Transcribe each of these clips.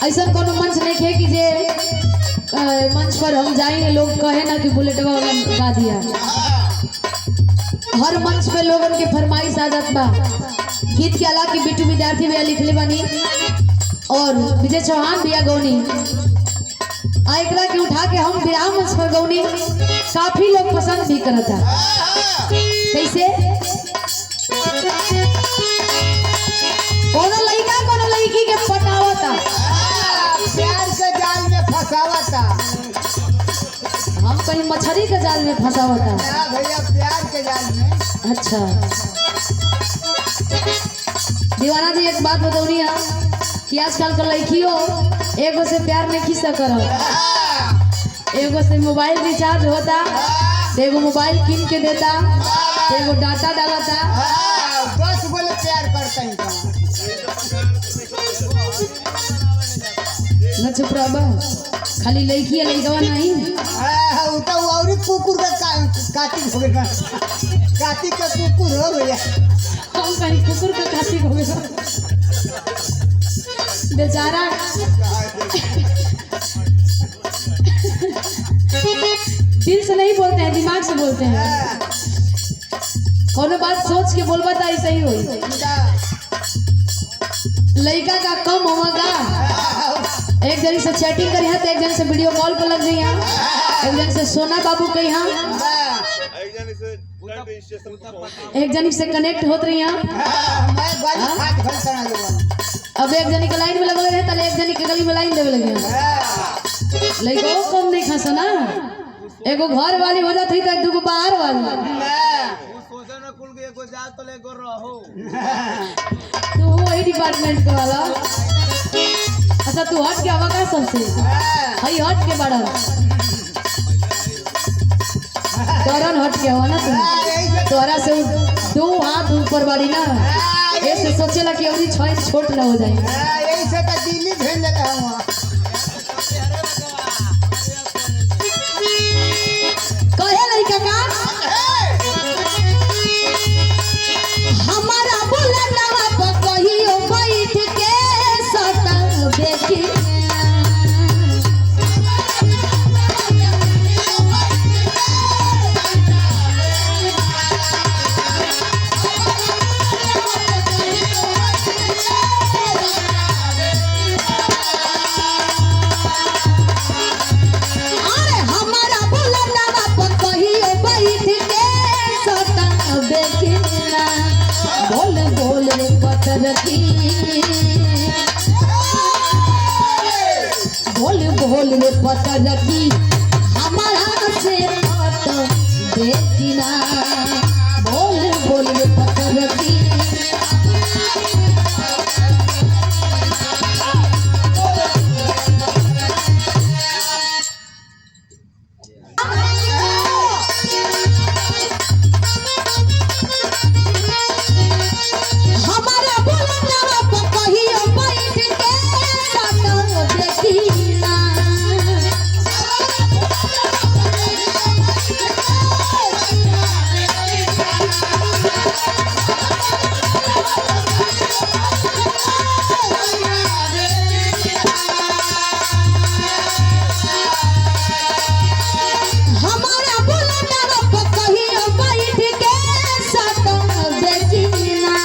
ऐसा कोनो मंच नहीं है कि जे मंच पर हम जाएंगे लोग कहे ना कि बुलेटवा वाला गा दिया। हर मंच पे लोगन के फरमाइश आ जात बा। गीत के अलावा बिट्टू विद्यार्थी भैया लिखले बानी और विजय चौहान भैया गौनी। आ एकरा के उठा के हम विराम मंच पर गौनी, काफी लोग पसंद भी करता। कैसे कोनो लड़का कोनो लड़की के पटावता, प्यार के जाल में फंसावता। हम कहीं मछली के जाल में फंसावता। ना भैया, प्यार के जाल में। अच्छा दीवाना जी, एक बात बतौनी है कि आजकल के लड़कियों एगो से प्यार नहीं खींचा करो, एगो से मोबाइल रिचार्ज होता तो एगो मोबाइल किन के देता, तो एगो डाटा डालता। 10 बोले प्यार करते हैं। न चुप रह, खाली लड़की है लड़कवा नहीं। तो और कुकुर का कार्तिक हो गया, कार्तिक का कुकुर हो गया। हम कहीं कुकुर का कार्तिक हो गया बेचारा। दिल से नहीं बोलते हैं, दिमाग से बोलते हैं। कोनो बात सोच के बोलबा तो ऐसे ही होई। लड़का का कम होगा, एक जन से चैटिंग करी है तो एक जन से वीडियो कॉल पर लग गई, एक जन से सोना बाबू कही, एक जन से कनेक्ट होत रही। अब एक जनी के लाइन में लगल रहे तले एक जनी के गली में लाइन देवे लगे। लड़को कम नहीं खसा ना, एगो घर वाली हो जाती तो दूगो बाहर वाली। तू वही डिपार्टमेंट के वाला। अच्छा तू हट के आवा का सबसे हई हट के बड़ा डरन हट के आवा ना तू, तोरा से दो हाथ ऊपर बाड़ी ना, ऐसे सोचेला कि अभी 6 इंच छोट ना हो जाए। ऐसे तो दिल्ली भेज देले हम। कहे लड़का का हमारा बुलंदवा पर कहियो बैठ के सता देखी। अरे हमारा बुलंदवा पर कहियो बैठ के सता देखी ना, बोल बोल पतरकी, बोल बोल पतरकी हमारा से पत देखी ना, बोल बोल पतरकी। हमारा बुलंदवा पर कहियो बैठ के सता देखी ना। हमारा बुलंदवा पर कहियो बैठ के सता देखी ना,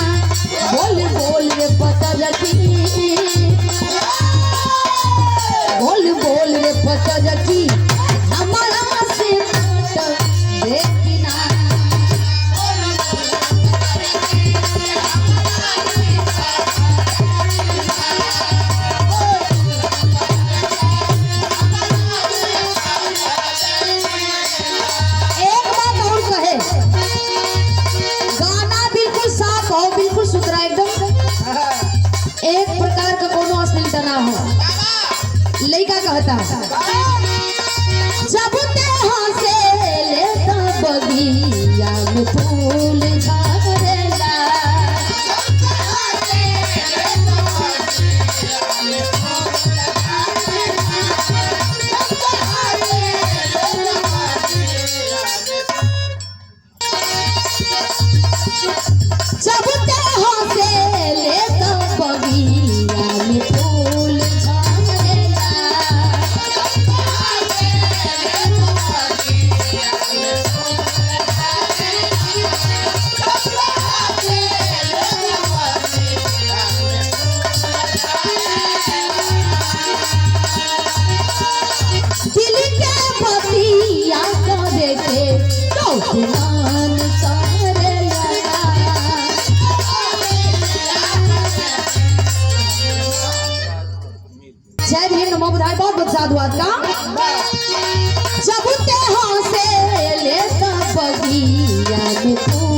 बोल बोल रे पतरकी, बोल बोल रे पतरकी हमारा से पत देखी ना। एक बात और कहे, गाना बिल्कुल साफ हो, बिल्कुल सुथरा एकदम, एक प्रकार का कोनो अश्लीलता ना हो। लड़का कहता जब ते हंसे लेता बगिया में फूल झरेला, जब ते हंसे लेता बगिया में फूल झरेला। मन करेला। जय भीम, नमो बुधाय। बहुत बहुत साधुवाद का। जब ते हंसे ले तब बगिया में।